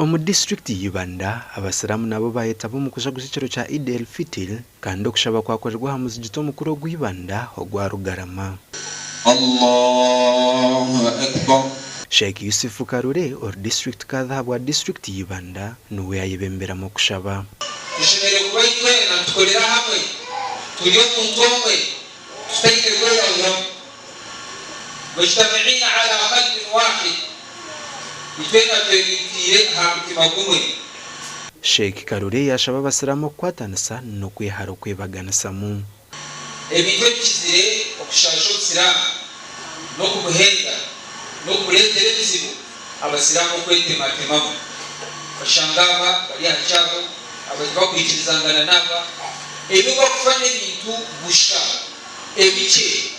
Omu disiturikiti ya Ibanda, abasiraamu nabo bayetaba omu kujaguza ekiro kya Eid El Fitr kandi okushaba kwakorerwa aha muzigiti omukuru ogwa Ibanda ogwa Rugarama. Allahu Akbar. Sheikh Yusuf Karure ori disiturikiti kadhi ahabwa disiturikiti ya Ibanda niwe yayebemberamu okushaba. Tushemereire kuba itwena nitukorera hamwe turi omuntu omwe tutaine kweyahuramu. Mujtamiina ala qalbin wahid, itwena twegaitiire aha mutima gumwe. Sheikh Karure yaashaba abasiraamu okukwatanisa n'okwehara okwebaganisamu. Ebintu ebikizire okushaasha obusiraamu n'okubuhenda n'okubureetera ebizibu abasiraamu okwetematemamu. Oshanga aba bari aha kyabo, aba tibakwikirizangana n'aba. Ebyo bakufa n'ebintu busha ebikye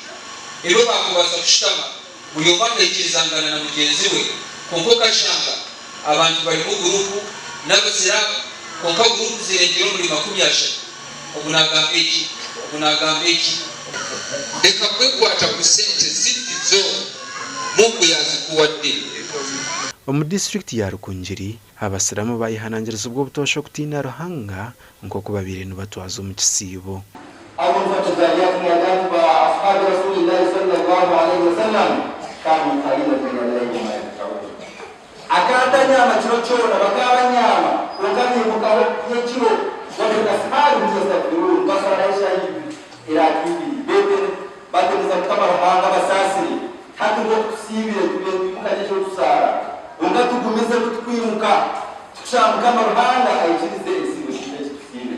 ebi baakubaasa kushutama buri omwe akaikirizangana na mugyenzi we. Kwonka okashanga abantu barimu guruupu n'abasiraamu kwonka guruupu zirengire omuri 30. Ogu naagamba eki, ogu naagamba eki. Leka kwekwata ku sente ziddizo Mungu yazikuwadde. Omu disiturikiti ya Rukungiri, Abasiraamu bayehanangirizibwa obutoosha okutiina Ruhanga nk'oku babaire nibatwaza omu kisiibo. Akantanyama kiro kyona, bakaabanyama, kwonka naimukaho nyekiro, wabil'ashaari hum yastakfiruun, baswara eshaaha ibiri, eraaka ibiri, beetene, bateneza Mukama Ruhanga abasaasire, hati nk'oku tusiibire tube nitwimuka nyekiro tusaara, kwonka tugumizemu tukwimuka, tukushaba Mukama Ruhanga aikirize ekisiibo kyaitu eki tusiibire.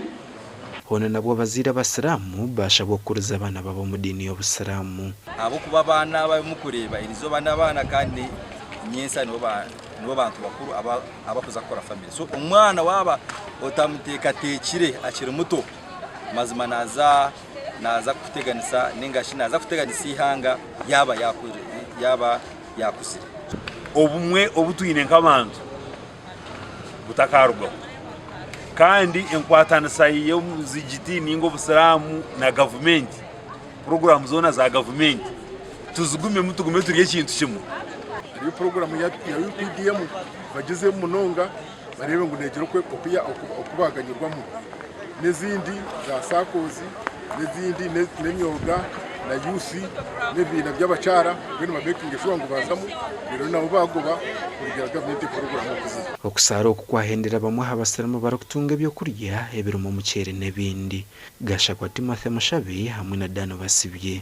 Hoona nabwo abazaire Abasiraamu baashabwa kukuriza abaana baabo omu diini y'Obusiraamu. Ahabw'okuba abaana abu murikureeba erizooba n'abaana kandi nyentsya nibo bantu bakuru abarikuza kukora famire. So omwana waaba otamuteekateekire akiri muto, mazima naaza naaza kukuteganisa nainga shi naaza kuteganisa eihanga yaaba yaaba yaakuzire. Obumwe obu twine nk'abantu butakarugaho kandi enkwatanisa y'omuzigiti ninga obusiraamu na gavumenti puroguraamu zoona za gavumenti tuzigumemu tugume turi ekintu kimwe. Hariyo puroguraamu ya UPDM bagizemu munonga bareebe ngu negira oku baganyirwamu n'ezindi za SACCOs n'ezindi n'emyoga na youth n'ebibiina by'abakyara mbwenu ba makinge sure ngu baazamu reero nabo baagoba kurugira gavumenti puroguraamu oku ziri. Okusaara oku kwahendera bamwe aha basiraamu barikutunga eby'okurya ebirimu omuceeri n'ebindi. Gashakwa Timothy Mushabe hamwe na Dan Basibye.